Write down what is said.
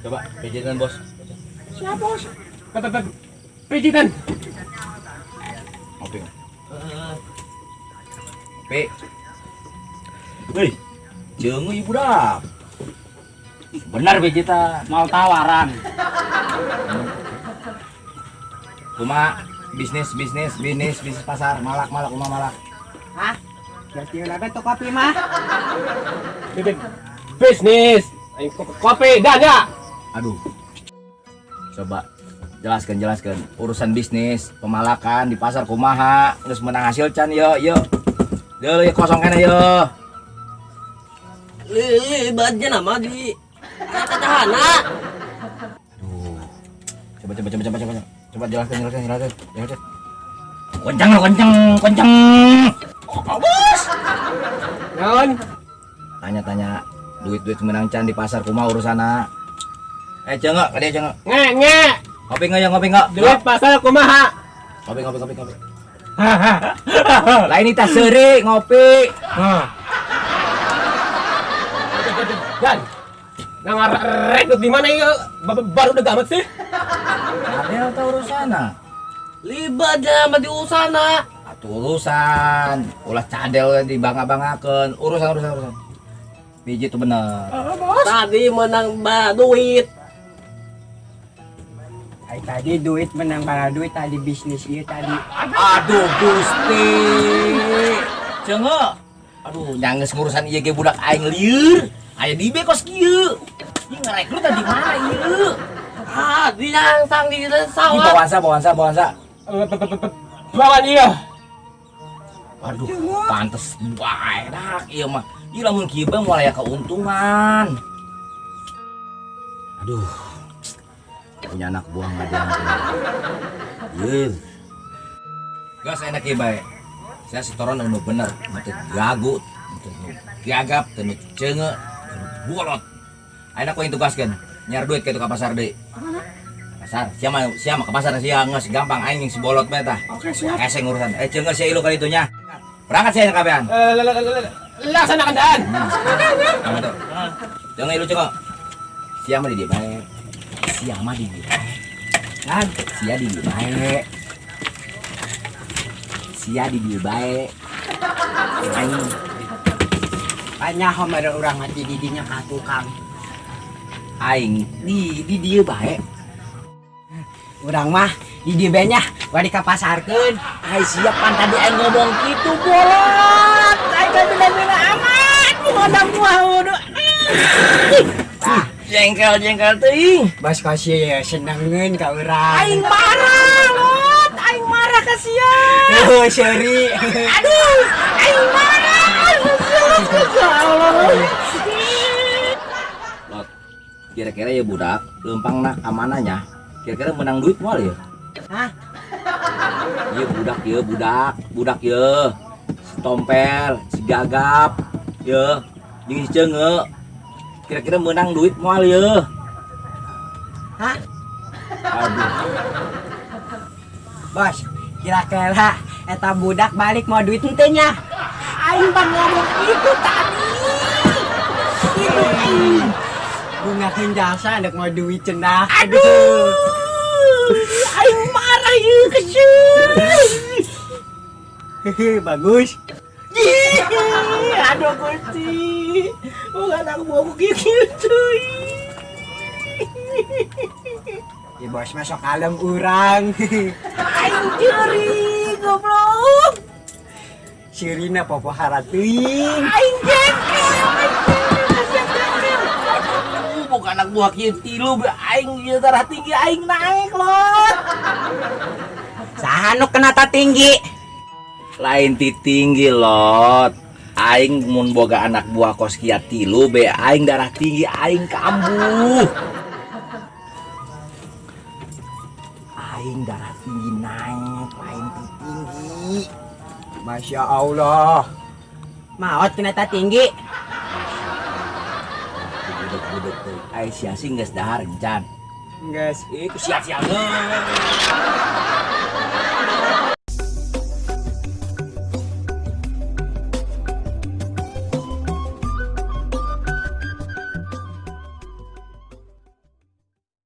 Coba pijitan, Bos. Siap, Bos. Pijitan. Ngopi. Ngopi. Wih, ceungeut ieu budak. Benar pijitan. Mau tawaran. Kumaha bisnis bisnis bisnis bisnis pasar malak malak kumaha malak. Hah? Jadi ulah tuh kopi mah. Bisnis. Ayo kopi dan ya. Aduh. Coba jelaskan jelaskan urusan bisnis pemalakan di pasar kumaha geus menang hasil can yo yo. Deuleu ya kosong keneh yo. Libatnya nama di kacahana. Aduh. Coba coba coba coba coba. Coba jelaskan jelaskan jelaskan. Jelaskan. Kencang kencang kencang. Oh, bos. Naon? Tanya-tanya duit-duit menang can di pasar kumaha urusana. Eh, ceungeut, ka dieu ceungeut. Nge nge. Ngopi nggak ya, ngopi nggak? Duit pasar kumaha? Ngopi, ngopi, ngopi, ngopi. Lain ini seuri ngopi. Dan nang rekrut di mana ya? Baru udah gamet sih. Ada tau urusana. Libatnya nama di usana. Atuh urusan, ulah cadel di bangga-banggakeun, urusan urusan urusan. Biji itu bener. Tadi menang duit. Ay, tadi duit menang bala duit tadi bisnis iya tadi. Aduh Gusti. Ceungeut. Aduh, nyanggeus ngurusan ieu ge budak aing lieur. Aya di be kos kieu. Ieu ngarekrut di mana ieu? Ah, di sang di Ini sawah. bawansa, bawansa, bawansa. Bawan iya. Aduh, pantes bae dak ieu mah. Ieu lamun kieu bae moal aya keuntungan. Aduh. Punya anak buah nggak ada yang. Ieu. Gas enak ieu bae. Saya setoran anu bener, teu gagu, teu nu gagap, teu nu ceungeut, teu nu bolot. Ayeuna ku aing tugaskeun, nyiar duit ka itu ka pasar deui. Pasar, siapa siapa ke pasar sia geus gampang aing yang si bolot bae tah. Oke, siap. Eseng urusan. Eh ceungeut sia ilu kali itunya. Berangkat sia kabehan. Laksanakan dan. Kamu tuh. Ceungeut ilu ceungeut. Sia mah di dieu bae. Sia mah di dieu bae. Kan sia di dieu bae. Sia di dieu bae. Aing Banyak homer urang mati didinya ka tukang. Aing di dieu bae. Urang mah di dieu bae nya bari ka pasarkeun. Ai siap pan tadi aing ngomong kitu bolot. Aing kan bener-bener amat. Modal buah udah. Tah, Jengkel-jengkel teuing. bos kasih ya senengeun ka urang. Aing marah, Lot. Aing marah ka sia. Oh, sorry. Aduh, aing marah. Ya Allah. Lot, kira-kira ya budak lempang nak amanahnya. Kira-kira menang duit moal ya? Hah? Iya budak ya, budak, budak ya. Si tompel, si gagap, ya, jeung si ceungeut. Kira-kira menang duit moal ya? Hah? Aduh, Bos, kira-kira eta budak balik mau duit henteu nya? Aing pan ngomong itu tadi. Itu aing. Bungakeun jasa ndek mau duit cenah. Aduh. Aing marah ieu kesel. Hehe, bagus. Ih, aduh Gusti. Bukan aku mau gitu. Ya bos masuk kalem urang. Aing curi goblok. Sirina popohara teuing. Aing jengkel, aing jengkel. Aduh, bukan anak buah kieu tilu aing ieu darah tinggi aing naik lot. Saha nu kena ta tinggi? Lain ti tinggi lot. Aing mun boga anak buah kos kieu tilu be aing darah tinggi aing kambuh. Aing darah tinggi naik lain ti tinggi. Masya Allah. Maot kena ta tinggi. Budek-budek teh. Ai sia sih geus dahar encan. Geus. Ih, ku sia-sia geus.